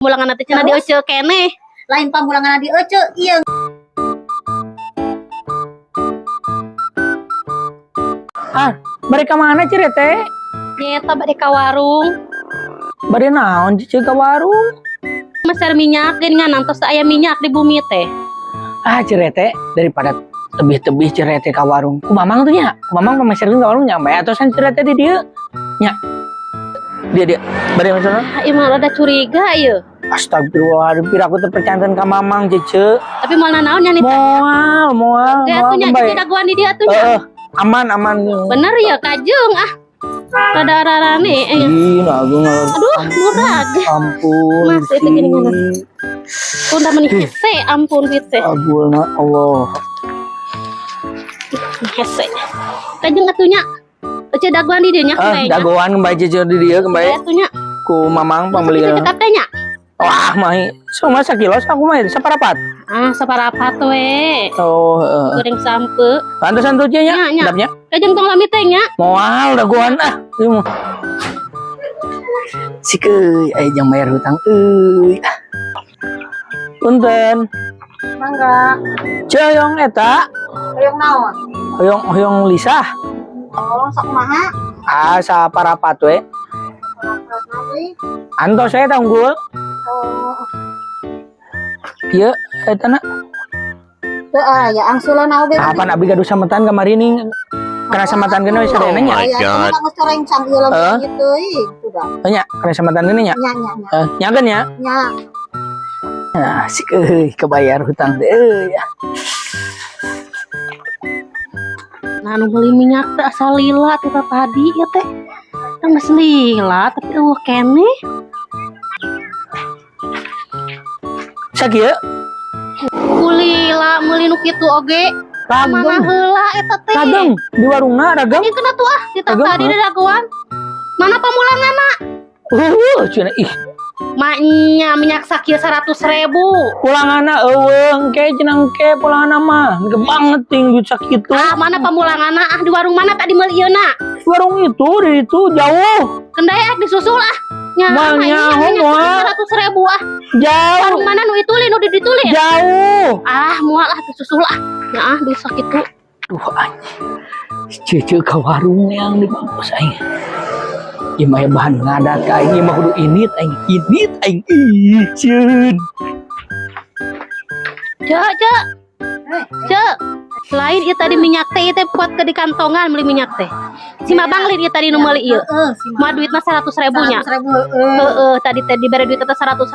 Mulangan teh cenah di Terus? Ece keneh. Lain pamulangan di Ece, ieu. Ah, mereka mana Cirete? Nyeta bade ka warung. Bade naon Cice ka warung? Meser minyak geuningan tos aya minyak di bumi teh. Ah, Cirete, daripada tebih-tebih Cirete ka warung. Ku Mamang tuh nya, ku Mamang pameserkeun ka warung nya, bae atosan Cirete di dieu. Nya. Dia dia bade meser. Ah, ieu mah rada curiga ieu. Astagfirullahaladzim, pira aku teh percanten ka Mamang Cece. Tapi moal nanaon nya nih. Moal, moal, Oke moal atuh nya bae. jadi dagoan di dieu atuh nya. Heeh, aman aman. Bener ya kajeng ah. Rada rarane eh. Ih, nah, aku ngalor. Aduh, murag. Ampun. Mas, itu gini mana? Udah meni hese, ampun duit teh. Abulna Allah. Hese. Kajeng atuh nya. Ece dagoan di dieu nya Ah, bae nya. dagoan bae Cece di dieu Bae bae atuh nya. ku Mamang pembeli. Cekap teh nya. Wah, mahi. Semua sakilo aku mah saparapat. Ah, saparapat we. Oh, heeh. Goreng sampe. Pantesan tuh nya. Nya, nya. Dapnya. Kajeng tong lami teh nya. Moal dagoan ah. Ieu mah. Sik euy, aya jang bayar hutang euy. Ah. Punten. Mangga. Ceuyong eta, Hoyong naon? hoyong hoyong lisah. Oh, sok kumaha? Ah, saparapat we. Antos saya unggul. Oh, Ieu eta na. teu aya angsulan oge. Kapan abi gaduh sametan kamari nih? Kena sametan geuning we sadayana nya. Oh my God. Aya coreng cang ieu lamun Eh? gitu ih, gitu dah. Nya, kena sametan geuning nya. Nya nya nya. Eh, nyakeun nya. Nya. Nah, sik euy, kebayar hutang teh euy. Nah, nu meuli minyak teh asal lila teh tadi ya teh. Teh geus lila tapi eueuh keneh. Sakieu Kulila meuli nu kitu oge. Mana ragem. heula eta teh? Ragem di warungna ragem. Ini kena tuh ah, di Ragem, tadi ha? di dagoan. Mana pamulanganna? Cenah ih, Maknya minyak sakieu 100.000. pulanganna eueuh engke cenah engke pulanganna mah. Engke banget ting duit sakitu. Ah, mana pamulanganna? Ah, di warung mana tadi meuli ieu na? Warung itu di itu jauh. Kendai ah disusul ah. Nya, Moal mah nyaho, ini minyak moal. 100.000 ah. Jauh. Warung mana nu itulin nu diditulin? Jauh. Ah, moal ah disusul ah. Ya ah, duit sakitu. Duh anjing. Cece ke warung yang di mampus aing. Ieu mah bahan ngadat ka aing, ieu mah kudu init aing, init aing. Ih, cieun. Cek, cek. Cek. Lain ieu tadi minyak teh ieu teh buat ke di kantongan beli minyak teh. Si Mabang lin ieu tadi nu meuli ieu. Heeh, si Mah duitna 100.000 nya. 100.000 heeh. Heeh, tadi teh dibere duit teh 100.000.